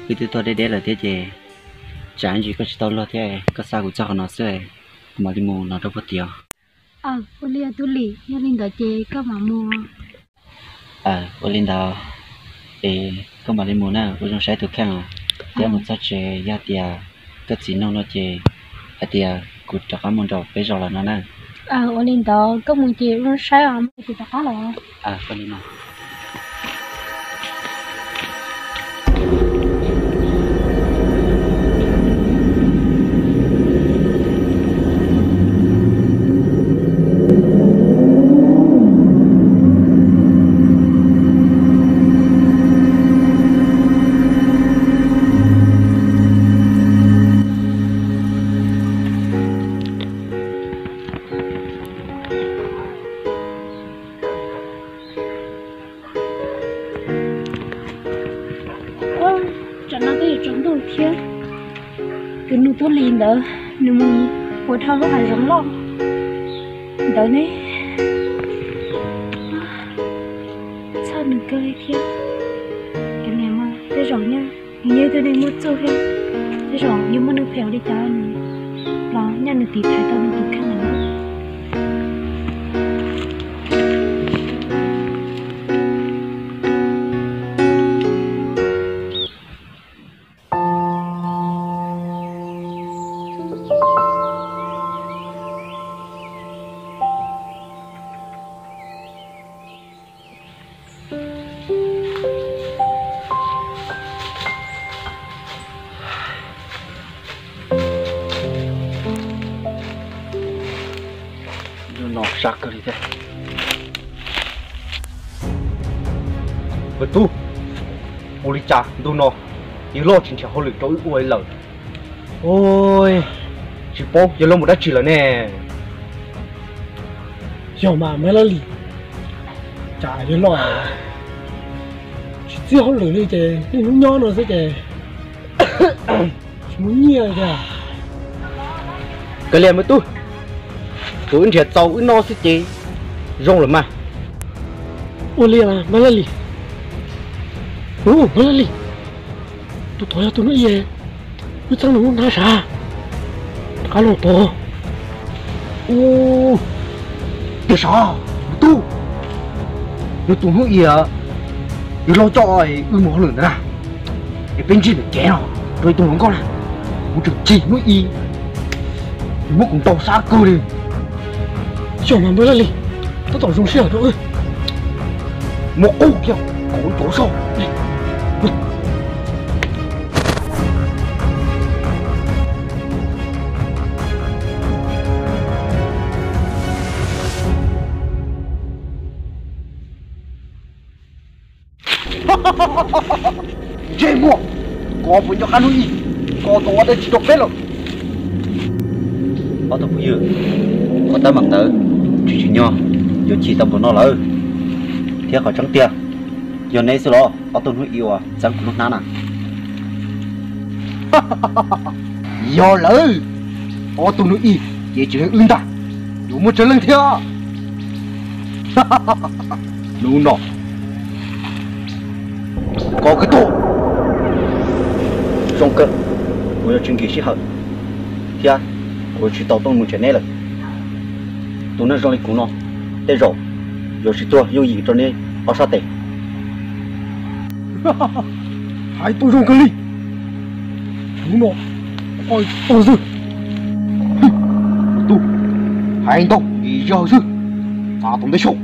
Wb twb tuaj deb deb lawm thiab ces tsam ib ntsis koj tsis tau luag thiab koj xa kuv txog qhov no xwb, kuv mam li mus no rau puag tim os. Aw, ua li tub Lis, yog li ntawd ces koj mam mus. Aw, ua li ntawd es koj mam li mus na, ua zoo saib tus kheej os. Thiab mus txog tsev yog tias koj txiv nug no ces hais tias kuv rov qab mus nram peb zos lawm no na. Aw, ua li ntawd koj mus ces ua zoo saib os, kuv rov qab los. Aw, ua li no. Tsam no twb yuav tsaus ntuj thiab. Tus nus tub Lis ntawd nws mus puas dhau lub hav zoov loj ntawd ne. Txhawj nws kawg li thiab. Cov niam mas tej zaum nws yog ib tug neeg muaj txuj thiab, tej zaum yog muaj neeg phem ua li cas nws los nyaj nws tiv thaiv tau nws tus kheej lawm na. Ntuj no sab kawg li thiab. Ua tub, ua li cas ntuj no yawg loj tsis nrhiav hauj lwm rau wb ua li lawm? Ua, tsis paub yawg loj mus dab tsi lawm ne. Yog mas Maiv Laj Lis, cas yawg loj tsis txib hauj lwm li ces niaj hnub nyob no xwb ces tsis muaj nyiaj li thiab. Kav liam me tub, tsuav wb nrhiav txaus wb noj xwb ces zoo lawm mas. Ua li Maiv Laj Lis, ub Maiv Laj Lis, tus tod yog tus hnub i wb txeeb nws lub hnab sav rov qab los tod. Ub, tiag sav me tub, yog tus hnub i yawg loj coj wb mus hauj lwm ntawd na, es peb ntsib ntawm kev no rau ib tug hluas nkauj na, kuv tseem chim hnub i nws muab kuv ntaus sab kawg li. Xyov mas Maiv Laj Lis, tab tom zoo sij hawm rau wb. Muab qub kiag kom wb rov soj. Ntsej muag, koj puas nco qab hnub i koj tau ua dab tsi rau peb lawm? Ob tug phooj ywg, qhov teeb meem ntawd tsis tsim nyog yuav chim tau npaum no lawm, thiab qhov tseeb tiag yog neb xwb los ob tug hnub i uas txeeb kuv lub hnab na? Yog lawm, ob tug hnub i ces tsis yog wb ntag, yuav muaj tsawg leej thiab? Hnub no koj kawg tuag. Zoo kawg, kuv yuav tsis nkim sij hawm thiab kuv yuav tsis tau tuaj mus nrhiav neb lawm. Tus neeg zoo li kuv no tej zaum yuav tsis tuag yooj yim rau neb ob sab tes. Hais tau zoo kawg li. Hnub no koj tuag xwb. Tub, hais ntau ib zaug xwb, txav tau nteb xyaum.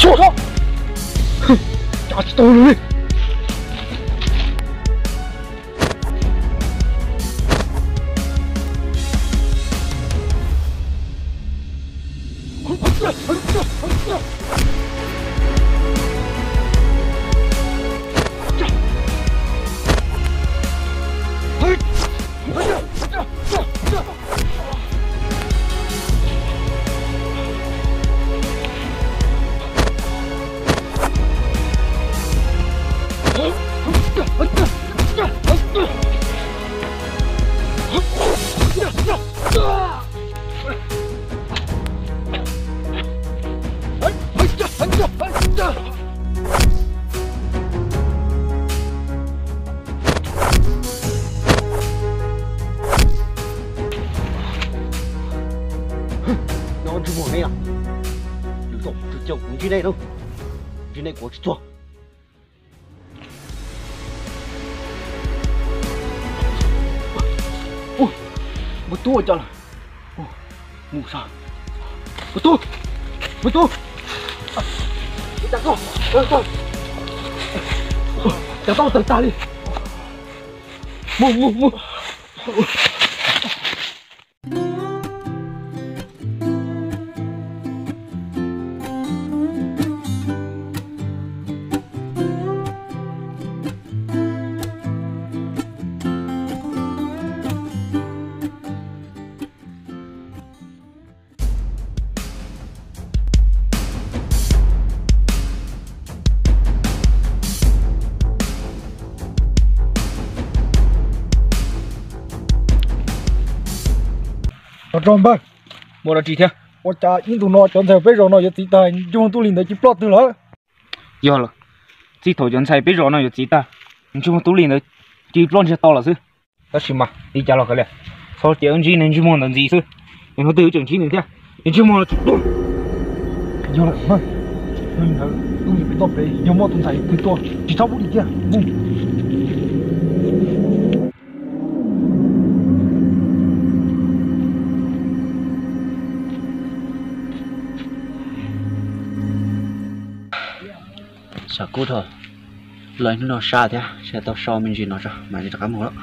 Xyov, cav tsis tau li. No ntsej muag ne, lwm zaus tsis caum kuv ntsib nej, ntsib nej kuv tsis txuag. Npawg Tub ua cas lawm? Mus saib. Npawg Tub, Npawg Tub, cas koj, cas tau tawg tag li. Mus mus mus. Tso npawg, muaj dab tsi thiab? Ua cas ib ntus no cov ntxhais peb zos no yuav txiv tag, ntsej muag tub li ntawd cia li ploj twg lawm? Yog lawm, txij thaum cov ntxhais peb zos no yuav txiv tag, ntsej muag tub li ntawd cia li ploj ntsiag to lawm xwb. Tab sis mas li cas los kav liam, txhob cia wb ntsib nws ntsej muag ntawd ntxiv xwb. Es hnub twg wb tseem ntsib nws thiab, nws ntsej muag los tseem tuag. Yog lawm, ntawd wb mus pem toj pem, yog muaj tus ntxhais twg tuaj tsis txhob pub dim kiag. Xav kub dhau, los ib hnub no sab thiab, sab tau so me ntsis no tso mam li rov qab mus lawm.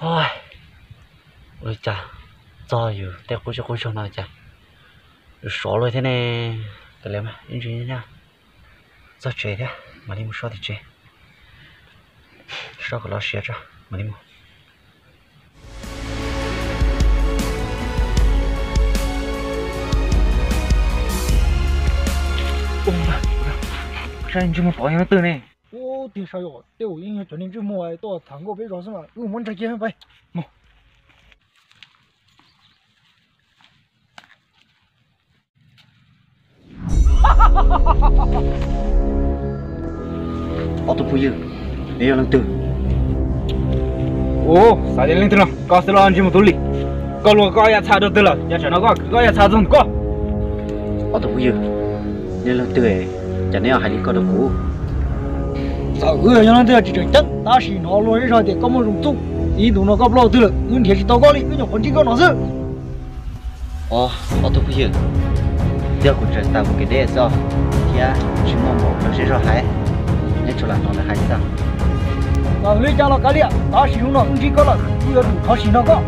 Ua li cas txog yus tej qub zej qub zog no cas yuav sov luaj thiab ne. Kav liam, ib ntsis nyob txog tsev thiab mam li mus so tim tsev, so kom loj siab tso mam li mus. Saib ntsej muag tod yog leej twg ne? Ub, tiag sav, yog tej uas yeej yog cov niag ntsej muag tuaj tham nkauj peb zos xwb mas wb muab ntsais kiag pais. Ob tug phooj ywg, neb yog leej twg? Ub, xav tias leej twg no, koj xwb los ntsej muag tub li. Koj luag koj yam txha rau twg lawm, yav tsam no koj kwv koj yam txha txog ntawm koj. Ob tug phooj ywg, neb leej twg, cas neb hais li ko rau kuv? Txawm wb yog leej twg tsis tseem ceeb, tab sis hnov luag zej zog tias koj muaj zoo txuj, ib ntus no koj ploj twg lawm, wb nrhiav tsis tau koj li, wb nyuam qhuav ntsib koj no xwb. Ob, ob tug phooj ywg, yog kuv tseem tawm mus kev deb xwb thiab tsis muaj npaum lawv zej zog hais, neb tsuas lam hnov lawv hais xwb. Txawm li cas los kav liam, tab sis hnub no wb ntsib koj lawm, wb yuav tsum thov txim rau koj.